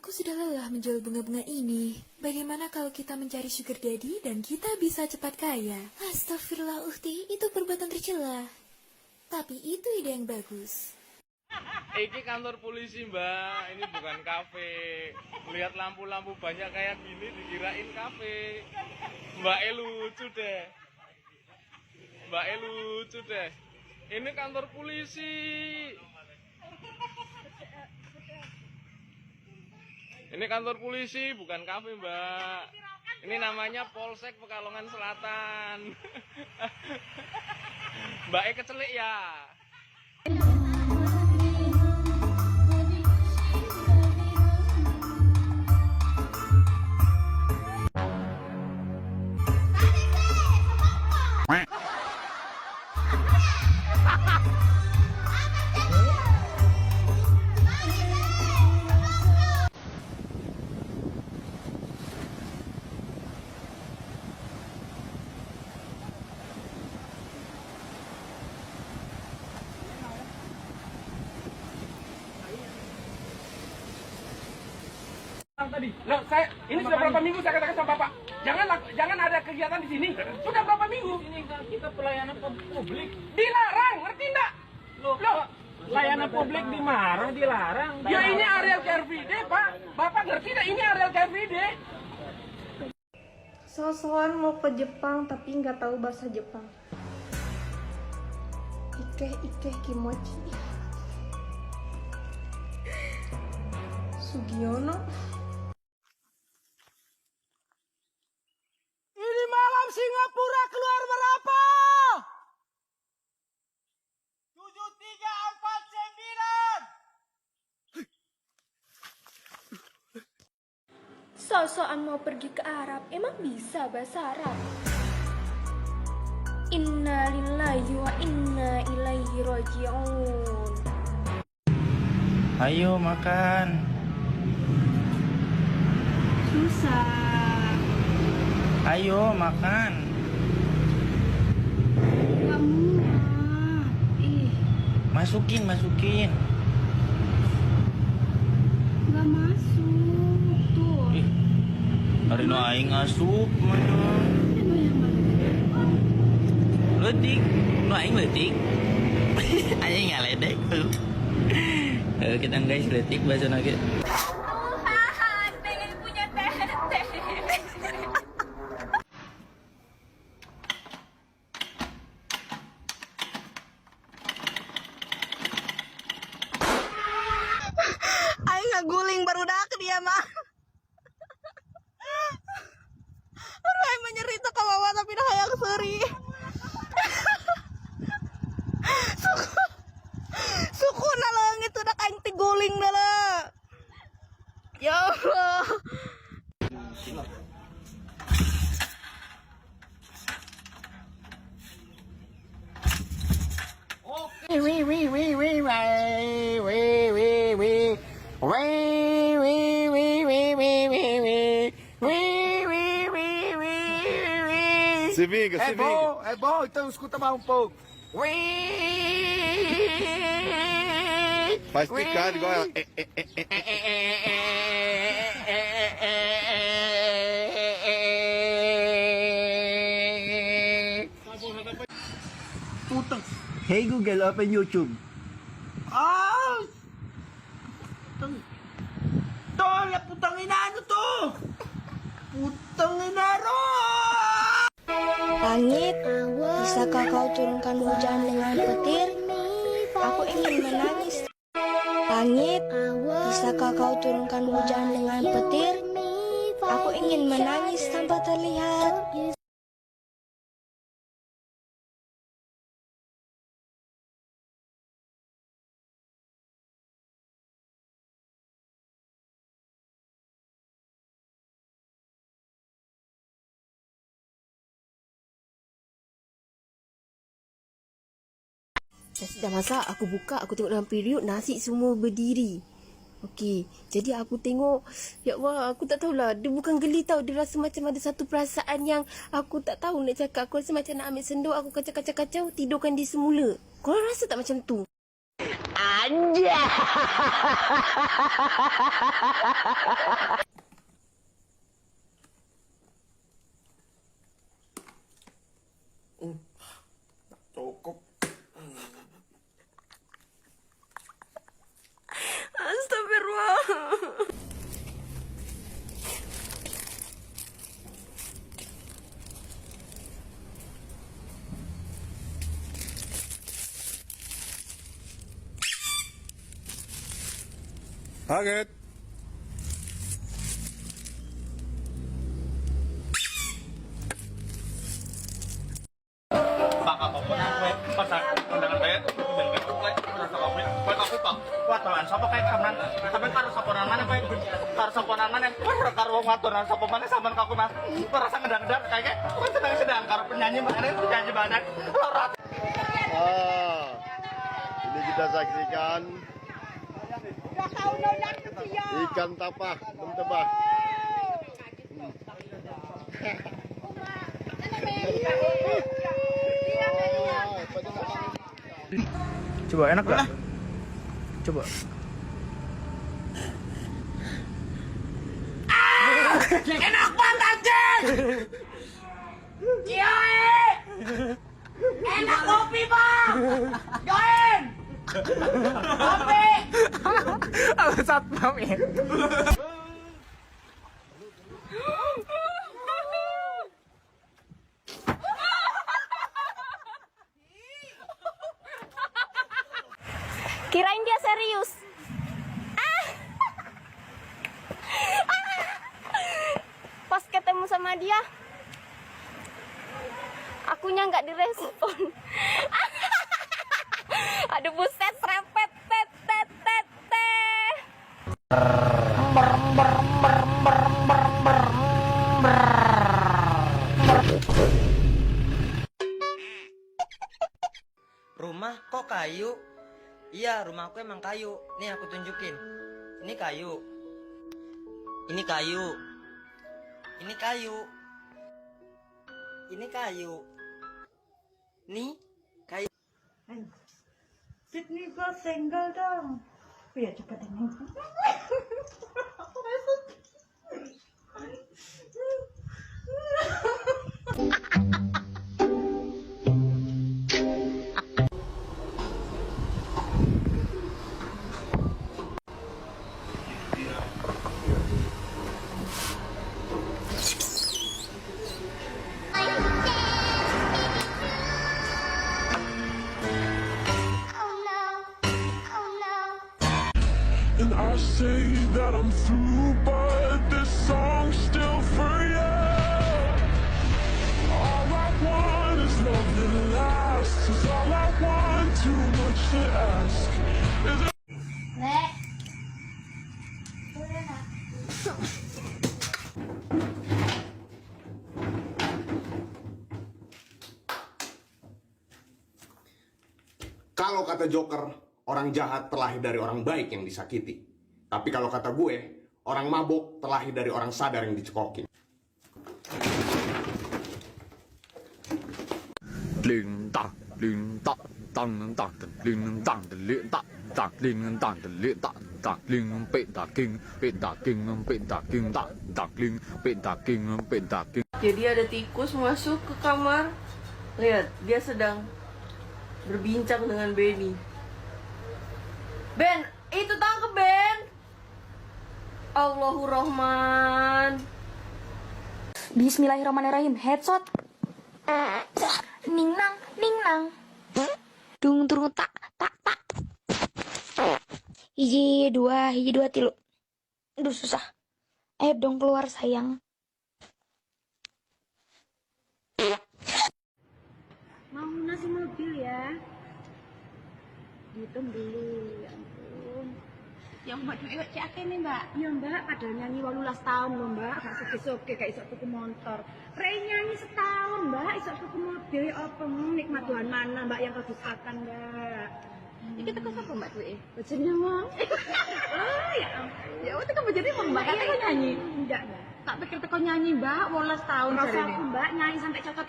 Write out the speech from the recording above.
Aku sudah lelah menjual bunga-bunga ini. Bagaimana kalau kita mencari sugar daddy dan kita bisa cepat kaya? Astagfirullah, Uhti, itu perbuatan tercela. Tapi itu ide yang bagus. Iki kantor polisi, Mbak, ini bukan kafe. Lihat lampu-lampu banyak kayak gini dikirain kafe. Mbak E lucu deh. Mbak E lucu deh. Ini kantor polisi. Ini kantor polisi, bukan kafe, Mbak. Ini namanya Polsek Pekalongan Selatan. Mbak E kecelik ya. Tadi. Loh, saya ini sudah berapa minggu saya katakan sama Bapak, jangan ada kegiatan di sini. Sudah berapa minggu? Ini kita pelayanan publik. Dilarang, ngerti enggak? Loh, Loh, layanan publik dimarah, dilarang. Ya ini areal KRVD, Pak. Bapak ngerti enggak ini areal KRVD? So-soan mau ke Jepang tapi nggak tahu bahasa Jepang. Ikeh ikeh kimochi. Sugiono. Ini malam Singapura keluar berapa? 7349. So-soan mau pergi ke Arab, emang bisa bahasa Arab? Inna lillahi wa inna ilaihi roji'un. Ayo makan. Susah. Ayo makan. Gak muat. Ih, Masukin, masukin. gak masuk. Tuh. Ih. Ari nu aing asup mana? Ini yang mana? Leutik, nu aing leutik. Aing ngaledek. Eh, kita guys leutik bahasa ge. Tuhan, pengen punya tete. Aing ngaguling barudak dia mah. Aduh, aing mah nyeri teu kabawa tapi dah hayang seuri. Suku sukuna leungit udah aing tiguling deuleu. Ya Allah. Wi wi wi wi wi wi wi wi wi wi wi wi wi wi wi wi wi wi wi wi. Se vinga, É se vinga. bom, é bom, então escuta mais um pouco. Ui! Faz picado igual ela. É, é, é, é. Putang. Hey Google, open YouTube. Ah! Putang. Tol, putang ina, ano to? Putang ina, ro! Langit, bisakah kau turunkan hujan dengan petir? Aku ingin menangis. Langit, bisakah kau turunkan hujan dengan petir? Aku ingin menangis tanpa terlihat. Nasi dah masak, aku buka, aku tengok dalam periuk, nasi semua berdiri. Okey, jadi aku tengok, ya Allah, aku tak tahulah. Dia bukan geli tau, dia rasa macam ada satu perasaan yang aku tak tahu nak cakap. Aku rasa macam nak ambil senduk, aku kacau-kacau-kacau, tidurkan dia semula. Korang rasa tak macam tu? Anjay. Cukup. Astagfirullah. Kaget. Pak apa pun kowe pas undangan bayar undangan kowe rasa kowe kowe aku pak wadolan sapa kae sampean sampean karo sapa maneh kowe karo sapa maneh kowe karo wong wadolan sapa maneh sampean kaku Mas ora rasa ngedang-ngedang kae kowe sedang-sedang karo penyanyi maneh penyanyi maneh ora. Ah, ini kita saksikan ikan tapah mentebah. Coba enak gak? Coba. Enak banget anjing. Cioe. Enak kopi, Bang. Join. Kopi. Aku satpam ya. Kirain dia serius. Ah. Pas ketemu sama dia, akunya nggak direspon. Aduh buset, serempet, tet, tet, tet, tet. Rumah kok kayu? Iya, rumahku emang kayu. Nih aku tunjukin. Ini kayu. Ini kayu. Ini kayu. Ini kayu. Nih kayu. Sydney gua single dong. Biar cepet ini. And I say that I'm through, but this song's still for you. All I want is love that lasts. Is all I want, too much to ask. Is it Lek. Kalau kata Joker, orang jahat terlahir dari orang baik yang disakiti. Tapi kalau kata gue, orang mabok terlahir dari orang sadar yang dicekokin. 铃当铃当当当的铃当的铃当当铃当的铃当当铃被打叮被打叮被打叮当当铃被打叮被打叮。 Jadi ada tikus masuk ke kamar. Lihat, dia sedang berbincang dengan Benny. Ben, itu tangkep Ben. Allahu Rahman. Bismillahirrahmanirrahim. Headshot. Ning nang, ning nang. Dung turung tak tak tak. 1 2 1 2 3. Aduh susah. Ayo dong keluar sayang. Mau nasi mobil ya? Dihitung dulu, ya ampun. Ya mbak duit kok cek nih mbak. Iya mbak, padahal nyanyi 18 tahun loh mbak. Gak soge-soge gak iso tuku motor. Rey nyanyi setahun mbak, iso tuku mobil ya apa nikmat Tuhan mana mbak yang kau dustakan mbak. Iki teko sapa mbak duwe? Bojone wong. Oh ya ampun. Ya teko bojone wong mbak, katanya nyanyi. Enggak mbak. Tak pikir teko nyanyi mbak, 18 tahun. Rasa aku mbak nyanyi sampai cocok.